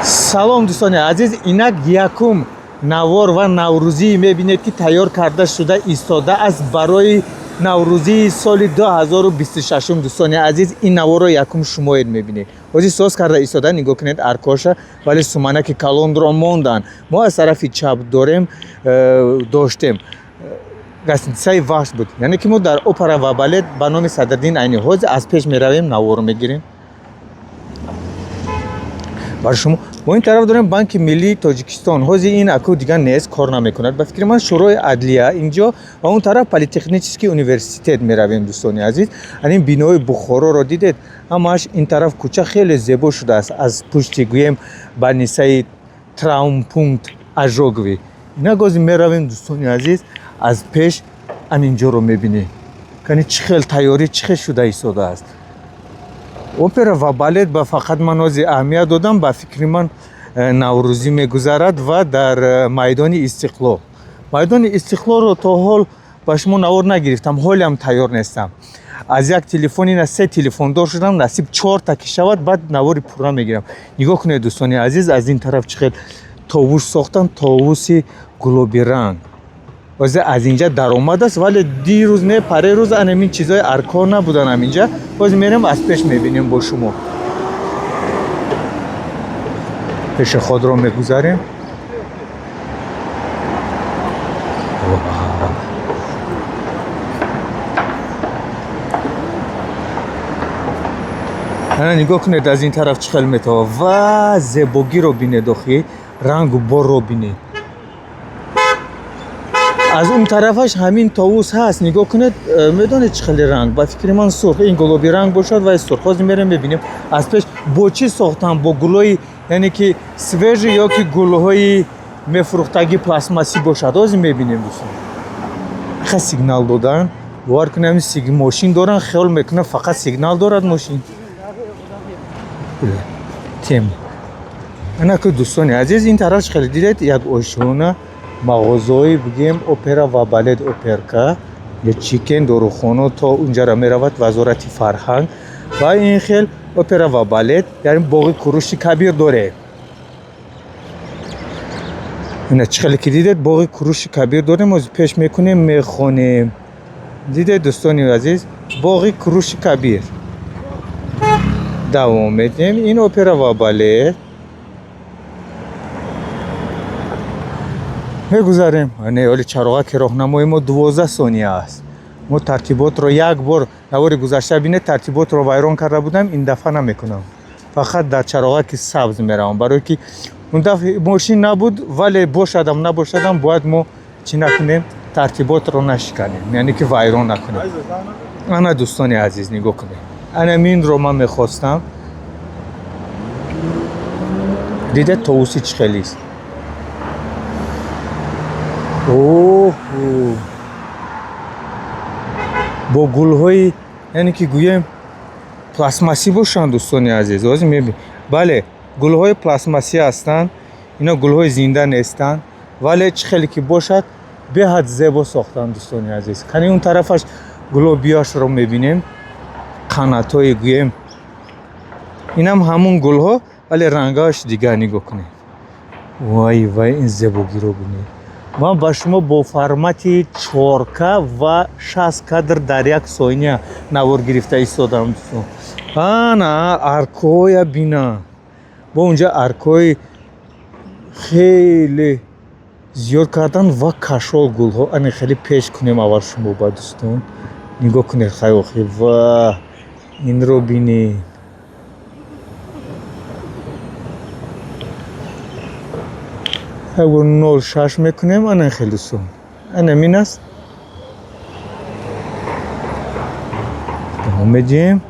Салом, дӯстони азиз. Инак якум навор ва наврӯзӣ мебинед, ки тайёр карда шуда истодааст барои наврӯзии соли 2026. Дӯстони азиз, ин наворро якум шумоед мебинед. Ҳозир соз карда истода, нигоҳ кунед аркоша, вале суманаки калонро монданд. Мо аз тарафи чап дорем, доштем гостиницаи Вахш буд, яъне ки мо дар Опера ва балет ба номи Садриддин Айнӣ. Ҳозир аз пеш меравем, навор мегирем барои шумо. Мо ин тараф дорем Банки Миллии Тоҷикистон. Ҳозир ин аку дигар нест, кор намекунад, ба фикри ман. Шӯрои адлия инҷо ва он тараф Политехнический университет меравем. Дӯстони азиз, ин бинои Бухороро дидед, ҳамааш ин тараф кӯча хеле зебо шудааст. Аз пушти, гӯем, больницаи травмпункт ожоговый инак ҳозир меравем. Дӯстони азиз, аз пеш ан инҷоро мебинед, кани чӣ хел тайёрӣ, чӣ хел шуда истодааст. Опера ва балет ба фақат ман ҳозир аҳамият додам. Ба фикри ман, наврӯзӣ мегузарад ва дар майдони Истиқлол. Майдони Истиқлолро то ҳол ба шумо навор нагирифтам, ҳолиам тайёр нестам. Аз як телефон ина се телефондор шудам, насиб чорта ки шавад, баъд навори пурра мегирам. Нигоҳ кунед, дӯстони азиз, аз ин тараф чӣ хел товус сохтан, товуси гулобиранг. Ҳозир аз инҷа даромадааст, вале дирӯз не, парерӯз анамин чизҳои аркор набудан ҳаминҷа. Ҳозир мерем, аз пеш мебинем бо шумо. Пешеходро мегузарем. Ана нигоҳ кунед, аз ин тараф чӣ хел метавад ва зебогиро бинед, охи рангу борро бинед. Аз он тарафаш ҳамин товус ҳаст, нигоҳ кунед. Медонед чӣ хеле ранг? Ба фикри ман, сурх. Ин гулоби ранг бошад ва сурх. Ҳозир мерем, мебинем аз пеш бо чӣ сохтан, бо гулҳои, яъне ки свежий ё ки гулҳои мефурӯхтагӣ пластмассӣ бошад, ҳозир мебинем. Дӯстон, ха, сигнал додан, бовар кунед, ҳамин мошин доран, хиёл мекунад, фақат сигнал дорад мошин тем. Анаку, дӯстони азиз, ин тараф хеле дидед, як ошёна мағозаҳои, бигем, Опера ва балет, оперка я чикен, дорухона то унҷара меравад, Вазорати фарҳанг ва ин хел Опера ва балет, яъне боғи Куруши Кабир дорем. Ина чӣ хеле ки дидед, боғи Куруши Кабир дорем. Ҳозир пеш мекунем, мехонем. Дидед, дӯстони азиз, боғи Куруши Кабир. Давом медиҳем. Ин Опера ва балет мегузарем. Не, оли чароғаки роҳнамои мо 12 сония аст. Мо тартиботро як бор навори гузашта бинед, тартиботро вайрон карда будам, ин дафъа намекунам. Фақат дар чароғаки сабз меравам, барое ки он дафъа мошин набуд, вале бошадам набошадам, бояд мо чӣ накунем? Тартиботро нашиканем, яъне ки вайрон накунем. Ана, дӯстони азиз, нигоҳ кунед, анаминро ман мехостам. Дидед, товуси чӣ хелист? Оҳ, бо гулҳои, яъне ки гӯем, пластмассӣ бошанд. Дӯстони азиз, ҳозир мебин. Бале, гулҳои пластмассӣ ҳастанд ино, гулҳои зинда нестанд, вале чӣ хеле ки бошад, беҳад зебо сохтанд. Дӯстони азиз, кани он тарафаш гулобиашро мебинем, қанатҳои, гӯем, инам ҳамун гулҳо, вале рангаш дигар. Нигоҳ кунед, вай вай, ин зебогиро бинед. Ман ба шумо бо формати 4К ва 60 кадр дар як сония навор гирифта истодам. Дӯстон, ана аркоя бина, бо унҷа аркои хеле зиёд кардан ва кашол гулҳо. Ани хеле пеш кунем аввал шумо ба дӯстон. Нигоҳ кунед, хай, охи, ва инро бинед. Як бор 0,6 мекунем. Ана хеле, дӯстон, анамин аст. Давом медиҳем.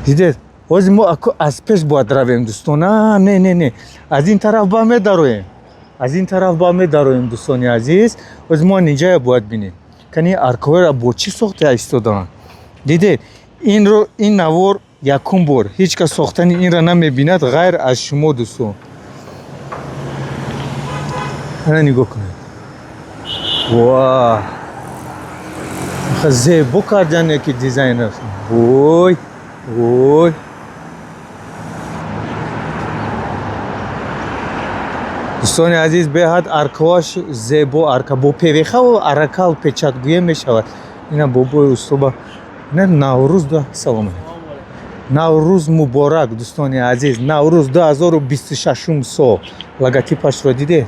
Дидед, ҳозир мо аз пеш бояд равем, дӯстон. А, не, не, не, аз ин тараф ба медароем, аз ин тараф ба медароем. Дӯстони азиз, ҳозир мо инҷая бояд бинем, кани аркаҳоро бо чӣ сохта истодаанд. Дидед инро? Ин навор якум бор, ҳеҷ кас сохтани инро намебинад, ғайр аз шумо, дӯстон. Ана нигоҳ кунед, ва зебо кардане ки дизайнер. Ой, ой. Дӯстони азиз, беҳад аркаош зебо, арка бо ПВХ-ву аракал печатгӯя мешавад. Ина бобои устоба. Ина Наврӯз да салом алейкум. Наврӯз муборак, дӯстони азиз. Наврӯз 2026 сол. Логотипашро дидед?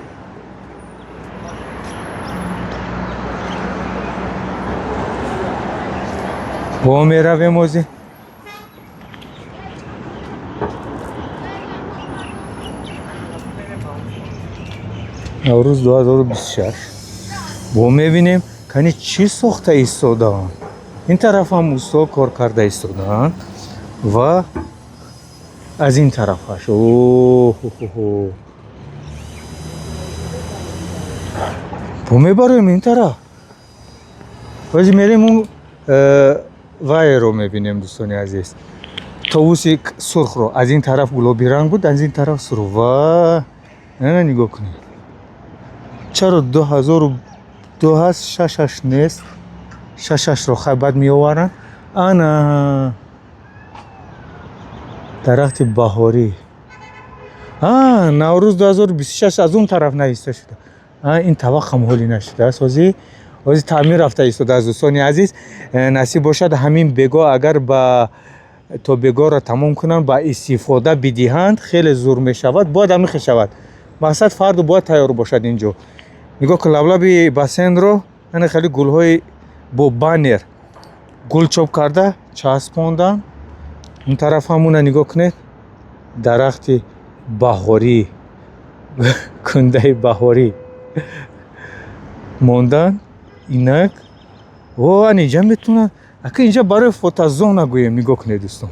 Бо меравем ози. Наврӯз 2026. Бо мебинем, кани чӣ сохта истодаанд. Ин тарафам усто кор карда истодаанд ва аз ин тарафаш. О-хо-хо-хо. Бо мебароем ин тараф. Ози мерем он вайро мебинем, дӯстони азиз. Товуси сурхро. Аз ин тараф гулоби ранг буд, аз ин тараф сурх. Ва ана нигоҳ кунед. Чаро 2002 ҳаст, шашаш нест? Шашашро хай баъд меоваранд. Ана дарахти баҳорӣ. А, Наврӯз 2026 аз он тараф нависта шуда. А, ин таваққам ҳолӣ нашудааст. Ҳозир ҳозир таъмир рафта истодааст, дӯстони азиз. Насиб бошад, ҳамин бего агар ба то бегоро тамом кунанд, ба истифода бидиҳанд, хеле зур мешавад. Бояд ҳамин хел шавад. Мақсад фарду бояд тайёр бошад инҷо. Нигоҳ кун лаблаби бассейнро, ана хеле гулҳои бо баннер гул чоп карда часпондан. Ин тараф ҳамуна нигоҳ кунед, дарахти баҳорӣ, кундаи баҳорӣ мондан. Инак о, ан инҷа метавонад, ака инҷа барои фотозона гӯем. Нигоҳ кунед, дӯстон.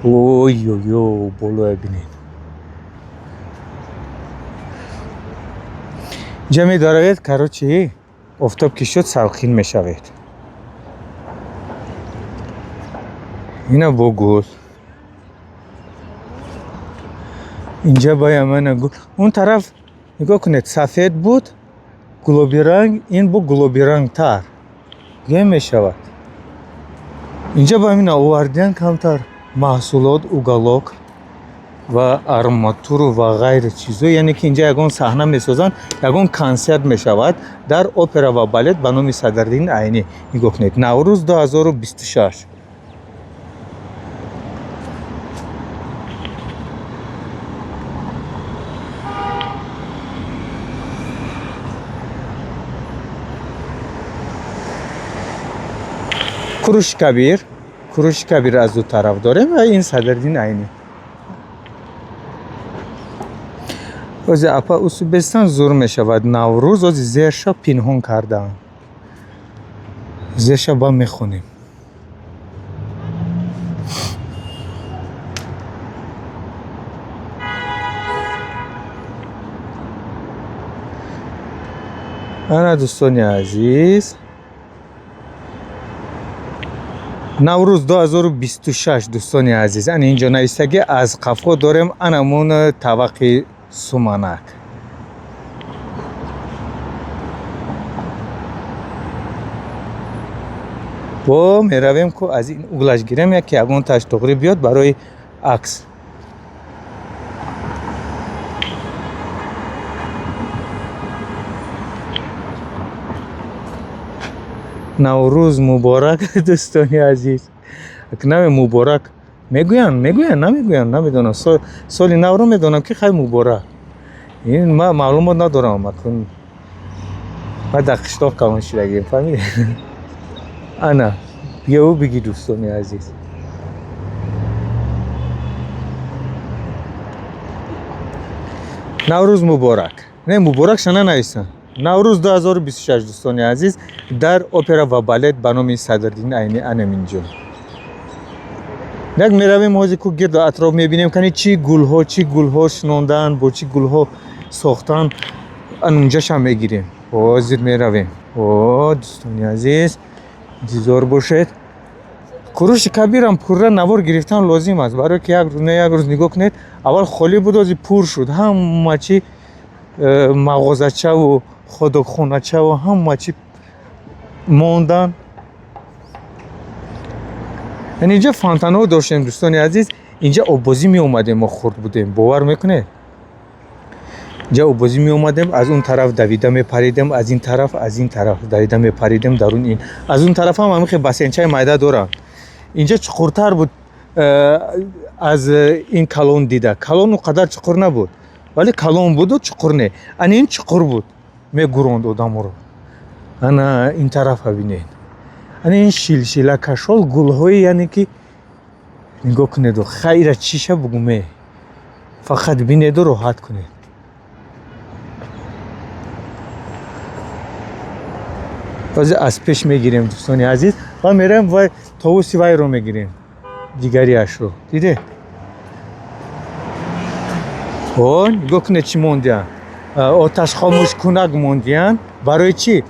Ой-ой-ой, болоя бинед. Инҷа медаравед, короче, офтоб ки шуд, салқин мешавед. Ина бо гул. Инҷа баям ана гул. Он тараф нигоҳ кунед, сафед буд, гулоби ранг, ин бо гулоби рангтар. Гӯем мешавад. Инҷа ба ҳамин овардиян камтар маҳсулот, уголок ва арматуру ва ғайри чизо, яъне ки инҷа ягон саҳна месозанд, ягон консерт мешавад дар опера ва балет ба номи Садриддин Айнӣ. Нигоҳ кунед, Наврӯз 2026. Куруши Кабир, Куруши Кабир аз ду тараф дорем ва ин Садриддин Айнӣ. Ози апа Усубестан зур мешавад. Наврӯз ози зерша пинҳон кардаанд. Зерша ба мехонем. Ана дӯстони азиз, Наврӯз 2026, дӯстони азиз. Ана инҷо навистагӣ аз қафо дорем анамун таваққи суманак. Бо меравем ку аз ин углаш гирем, яке ягон таш туғри биёд барои акс. Наврӯз муборак, дӯстони азиз. Наме муборак мегӯянд, мегӯянд, намегӯянд, намедонам. Соли навро медонам ки хай муборак. Ин ма маълумот надорам, акун ма дар қишлоқ калон шудагием, фаҳмидед? Ана, биёву бигӣ, дӯстони азиз. Наврӯз муборак. Не, муборак ша нанависанд. Наврӯз 2026, дӯстони азиз, дар опера ва балет ба номи Садриддин Айнӣ анаминҷо. Як меравем ҳозир ку гирду атроф мебинем, кани чӣ гулҳо, чӣ гулҳо шинондаанд, бо чӣ гулҳо сохтанд, анунҷашам мегирем. Ҳозир меравем. О, дӯстони азиз, интизор бошед. Куруши Кабирам пурра навор гирифтан лозим аст, барое ки як рӯз не як рӯз нигоҳ кунед, аввал холӣ буд, ҳозир пур шуд. Ҳама чӣ мағозачаву ходокхоначаву ҳама чӣ мондан. Яъне инҷа фонтанҳо доштем, дӯстони азиз, инҷа оббозӣ меомадем, мо хурд будем, бовар мекунед? Инҷа оббозӣ меомадем, аз он тараф давида мепаридем, аз ин тараф, аз ин тараф давида мепаридем дарун ин. Аз он тараф ҳам ҳамин хел бассейнчаи майда доранд. Инҷа чуқуртар буд аз ин калон дида. Калон он қадар чуқур набуд, вале калон буду чуқур не. Ана ин чуқур буд, мегуронд одаморо. Ана ин тарафа бинед. Ана ин шилшила кашол гулҳои, яъне ки нигоҳ кунеду хайра чиша бугуме. Фақат бинеду роҳат кунед. Ҳозир аз пеш мегирем, дӯстони азиз, ва мераем ва товуси вайро мегирем, дигариашро. Диде? О, нигоҳ кунед чӣ мондиянд. Оташхомӯшкунак мондиянд. Барои чӣ?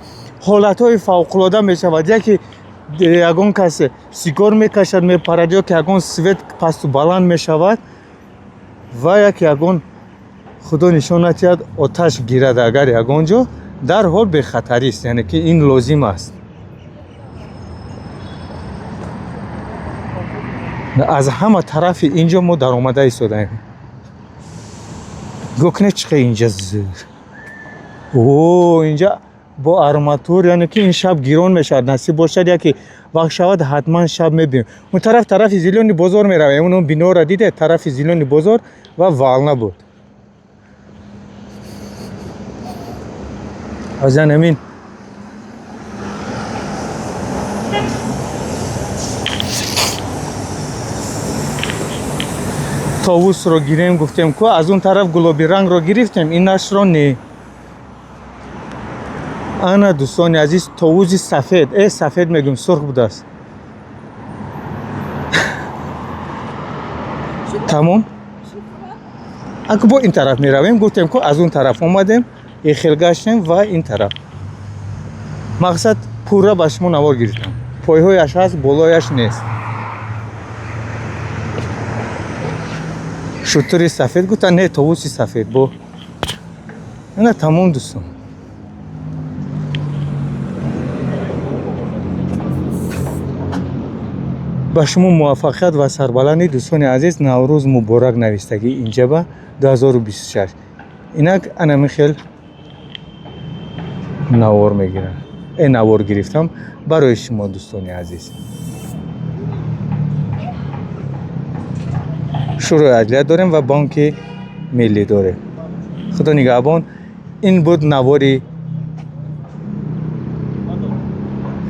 Ҳолатҳои фавқулода мешавад. Яке ягон кас сигор мекашад, мепарад, ё ки ягон свет пасту баланд мешавад ва яке ягон, худо нишон натиҳад, оташ гирад агар ягон ҷо, дарҳол бехатарист, яъне ки ин лозим аст. Аз ҳама тарафи инҷо мо даромада истодаем. Нигоҳ кунед чӣ қадр инҷа зӯр. О, инҷа бо арматур, яъне ки ин шаб гирон мешавад. Насиб бошад, яке вақт шавад, ҳатман шаб мебинем. Он тараф тарафи Зелёный бозор меравем. Он бинора диде, тарафи Зелёный бозор ва Волна буд. Азан ҳамин товусро гирем, гуфтем ку аз он тараф гулоби рангро гирифтем, инашро не. Ана, дӯстони азиз, товузи сафед, сафед мегӯем, сурх будааст. Тамом. Аку бо ин тараф меравем, гуфтем ку аз он тараф омадем, ихел гаштем ва ин тараф. Мақсад пурра ба шумо навор гирифтам. Пойҳояш ҳаст, болояш нест. Шутури сафед гуфтан, не, товуси сафед бо. Ана тамом, дӯстон. Ба шумо муваффақият ва сарбаландӣ, дӯстони азиз. Наврӯз муборак навистагӣ инҷа ба 2026. Инак анами хел навор мегирам. Навор гирифтам барои шумо, дӯстони азиз. Шӯрои адлия дорем ва бонки миллӣ дорем. Худо нигаҳбон. Ин буд навори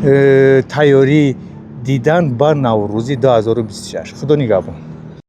тайёрии дидан ба Наврӯзи 2026. Худо нигаҳбон.